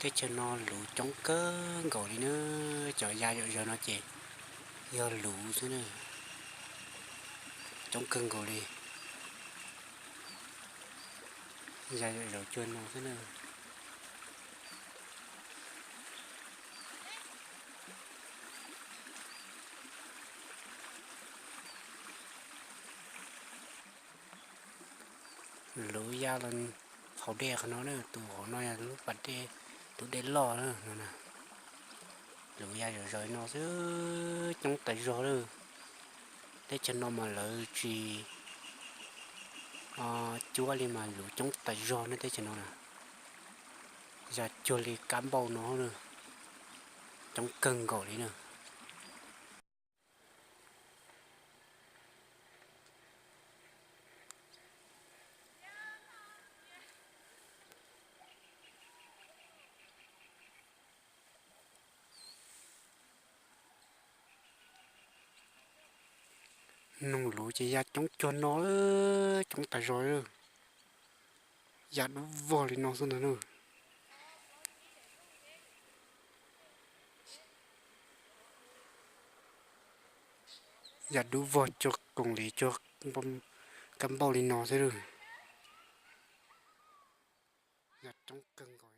Teb chaws no luv coob kawg nkaus li na, cov ya zom zaws no ces yog luv xwb na, coob kawg nkaus li, ya zom zaws cuag no xwb na. Luv ya los hauv dej qhov no na, tus hauv no yog lub pas dej, tus dej loj no na. Luv ya zom zaws no xwb, coob tas zog lawm. Teb chaws no mas lawv tsis cuab li mas luv coob tas zog na teb chaws no na. Ya cuag li kab npauj no, coob kawg nkaus li na. Noog luv ces ya coob cuag no, coob tas zog, ya dub vog li no xwb ntag na. Ya dub vog cuag koom li cuag kab npauj li no xwb lawm. Ya coob kawg nkaus.